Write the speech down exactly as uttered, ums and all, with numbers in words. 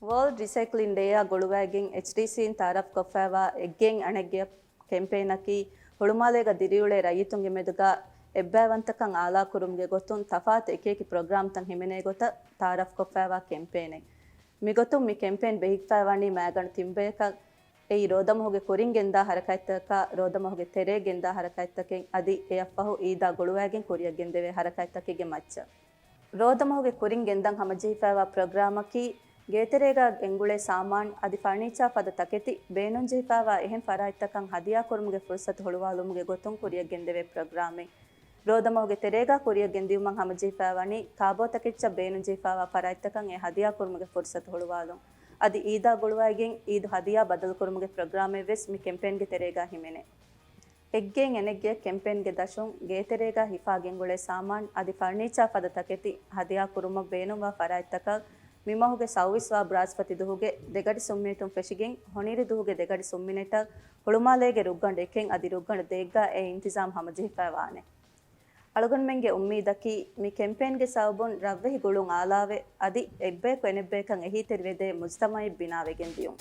ވޯލްޑް ރިސައިކްލިން ޑޭއާ ގުޅުވައިގެން އެޗްޑީސީން ތައާރަފްކޮށްފައިވާ އެއްގެއިން އަނެއްގެއަށް ކެމްޕޭނަކީ، ހުޅުމާލޭގަ ދިރިއުޅޭ ރައްޔިތުންގެ މެދުގަ އެއްބައިވަންތަކަން އާލާކުރުމުގެ ގޮތުން ތަފާތު އެކިއެކި ޕްރޮގްރާމްތައް ހިމެނޭ ގޮތަށް ތައާރަފްކޮށްފައިވާ ކެމްޕޭނެއް. މިގޮތުން މި ކެމްޕޭން ބެހިފައިވަނީ މައިގަނޑު ތިން ބަޔަކަށް. އެއީ ރޯދަމަހުގެ ކުރިން ގެންދާ ހަރަކާތްތަކާ، ރޯދަމަހުގެ ތެރޭ ގެންދާ ހަރަކާތްތަކެއް އަދި އެއަށްފަހު އީދާ ގުޅުވައިގެން ކުރިއަށް ގެންދެވޭ ހަރަކާތްތަކެއްގެ މައްޗަށް. ރޯދަމަހުގެ ކުރިން ގެންދަން ހަމަޖެހިފައިވާ ޕްރޮގްރާމަކީ، ގޭތެރޭގަ ގެންގުޅޭ ސާމާން އަދި ފަރުނީޗާ ފަދަ ތަކެތި ބޭނުންޖެހިފައިވާ އެހެން ފަރާތްތަކަށް ހަދިޔާކުރުމުގެ ފުރުސަތު ހުޅުވާލުމުގެ ގޮތުން ކުރިއަށް ގެންދެވޭ ޕްރޮގްރާމެއް. ރޯދަމަހުގެ ތެރޭގަ ކުރިއަށް ގެންދިއުމަށް ހަމަޖެހިފައިވަނީ، ކާބޯތަކެއްޗަށް ބޭނުންޖެހިފައިވާ ފަރާތްތަކަށް އެ ހަދިޔާކުރުމުގެ ފުރުސަތު ހުޅުވާލުން. އަދި އީދާ ގުޅުވައިގެން އީދު ހަދިޔާ ބަދަލުކުރުމުގެ ޕްރޮގްރާމެއްވެސް މި ކެމްޕޭންގެ ތެރޭގަ ހިމެނޭ. އެއްގެއިން އަނެއްގެއަށް ކެމްޕޭންގެ ދަށުން ގޭތެރޭގަ ހިފާ ގެންގުޅޭ ސާމާން އަދި ފަރުނީޗާ ފަދަ ތަކެތި ހަދިޔާކުރުމަށް ބޭނުންވާ ފަރާތްތަކަށް މިމަހުގެ ސައުވީސް ވާ ބްރާސްފަތި ދުހުގެ ދެގަޑި ސުންމިނެޓުން ފެށިގެން ހޮނިރި ދުހުގެ ދެގަޑި ސުންމިނެޓަށް ހުޅުމާލޭގެ ރުއްގަނޑު އެކެއް އަދި ރުއްގަނޑު ދެއެއްގަ އެ އިންތިޒާމް ހަމަޖެހިފައިވާނެ. އަޅުގަނޑުމެންގެ އުއްމީދަކީ، މި ކެމްޕޭންގެ ސަބަބުން ރަށްވެހި ގުޅުން އާލާވެ، އަދި އެއްބަޔަކު އެނެއްބަޔަކަށް އެހީތެރިވެދޭ މުޖުތަމައެއް ބިނާވެގެން ދިޔުން.